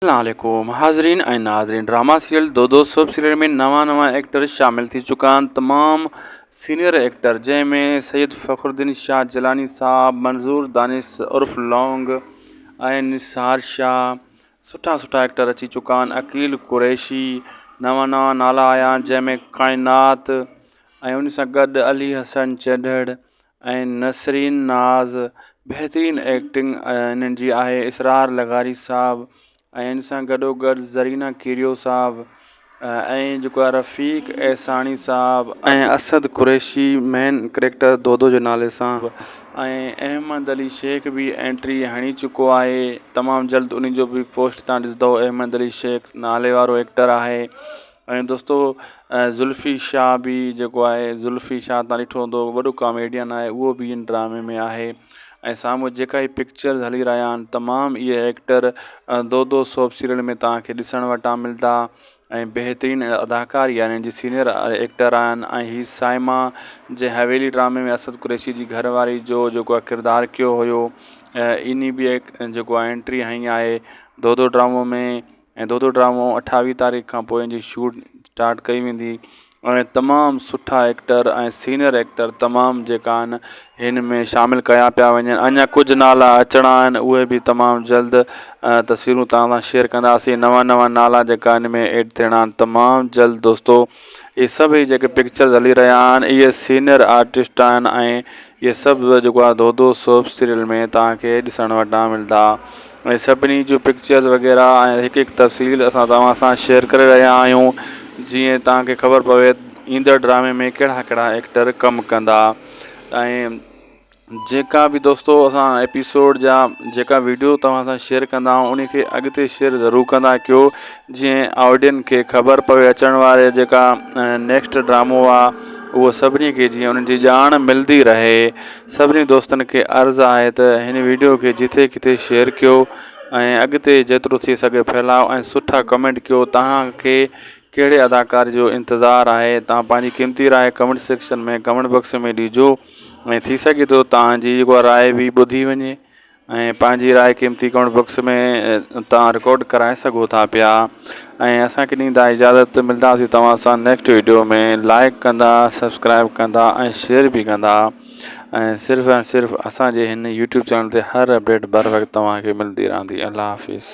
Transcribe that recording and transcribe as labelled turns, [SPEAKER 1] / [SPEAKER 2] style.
[SPEAKER 1] السلام عليڪم حاضرين ۽ ناظرين drama serial Dodo soap serial ۾ نوان نوان ايڪٽر شامل ٿي چڪا آهن تمام سينيئر ايڪٽر جنهن ۾ سيد فخر الدين شاهه جيلاني صاحب منظور دانش عرف لونگ ۽ نثار شاهه سٺا سٺا ايڪٽر اچي چڪا آهن عقيل قريشي نوان نوان نالا آيا آهن جنهن ۾ ڪائنات ۽ ان سان گڏ علي حسن چڍڙ ۽ نسرين ناز بهترين ايڪٽنگ انهن جي آهي اسرار لغاري صاحب ۽ ان سان گڏو گڏ زرينا ڪيريو صاحب ۽ جيڪو آهي رفيق احساڻي صاحب ۽ اسد قريشي مين ڪريڪٽر دودو جي نالي سان ۽ احمد علي شيخ به انٽري هڻي چڪو آهي تمام جلد ان جو به پوسٽ تان ڏسندو احمد علي شيخ نالي وارو ايڪٽر آهي ۽ دوستو ذلفي شاهه به جيڪو آهي ذلفي شاهه تان ڏٺو هوندو وڏو ڪاميڊين آهي اهو به ان ڊرامي ۾ آهي ۽ سامهون جيڪا هي پڪچرز هلي رهيا آهن تمام اهي ايڪٽر دودو سوپ سيريل ۾ توهان کي ڏسڻ وٽان ملدا ۽ بهترين اداڪار يعني جي سينئر ايڪٽر آهن ۽ هي صائمه جنهن حويلي ڊرامي ۾ اسد قريشي جي گهر واري جو جيڪو آهي ڪردار ڪيو هيو انهي به جيڪو آهي انٽري هنئي آهي دودو ڊرامو ۾ ۽ دودو ڊرامو اٺاويهه تاريخ کان پوء ان جي شوٽ اسٽارٽ ڪئي ويندي ۽ تمام سٺا ايڪٽر ۽ سينئر ايڪٽر تمام جيڪا آهن هن ۾ شامل ڪيا پيا وڃن اڃا ڪجهه نالا اچڻا آهن اهي به تمام جلد تصويرون توهان سان شيئر ڪنداسين نوان نوان نالا جيڪا هن ۾ ايڊ ٿيڻا آهن تمام جلد دوستو اهي سڀئي جيڪي پڪچرز هلي رهيا آهن اهي سينئر آرٽسٽ آهن ۽ اهي سڀ جيڪو آهي دودو سوپ سيريل ۾ توهان کي ڏسڻ وٽان ملندا ۽ سڀني جون پڪچرز وغيره ۽ هڪ هڪ تفصيل اسان توهان سان شيئر ڪري رهيا آهيون جيئن توهان کي خبر پوي ايندڙ ڊرامي ۾ ڪهڙا ڪهڙا ايڪٽر ڪم ڪندا ۽ جيڪا به دوستو اسان ايپيسوڊ جا جيڪا ويڊيو توهان سان شيئر ڪندا آهيون ان کي اڳتي شيئر ضرور ڪندا ڪيو جيئن آڊين کي خبر پوي اچڻ واري جيڪا نيڪسٽ ڊرامو آهي اهو سڀني کي جيئن انهن جي ڄاڻ ملندي رهي سڀني دوستن کي عرض آهي ته هن ويڊيو کي جٿي ڪٿي شيئر ڪيو ۽ اڳتي جيترو ٿي سگهي ڦهلايو ۽ سٺا ڪمينٽ ڪيو توهان کي ڪهڙي اداڪار جو انتظار آهي توهان پنهنجي قيمتي راء ڪمينٽ سيڪشن ۾ ڪمينٽ باڪس ۾ ڏجو ۽ ٿي سگهي ٿو توهان جي جيڪو راء به ٻڌي وڃي ۽ پنهنجي راء قيمتي ڪمينٽ باڪس ۾ توهان رڪارڊ ڪرائي سگهو ٿا پيا ۽ اسان کي ڏيندا اجازت ملنداسين توهان سان نيڪسٽ ويڊيو ۾ لائڪ ڪندا سبسڪرائب ڪندا ۽ شيئر به ڪندا ۽ صرف ۽ صرف اسان جي هن يوٽيوب چينل تي هر اپڊيٽ بر وقت توهان کي ملندي رهندي الله حافظ.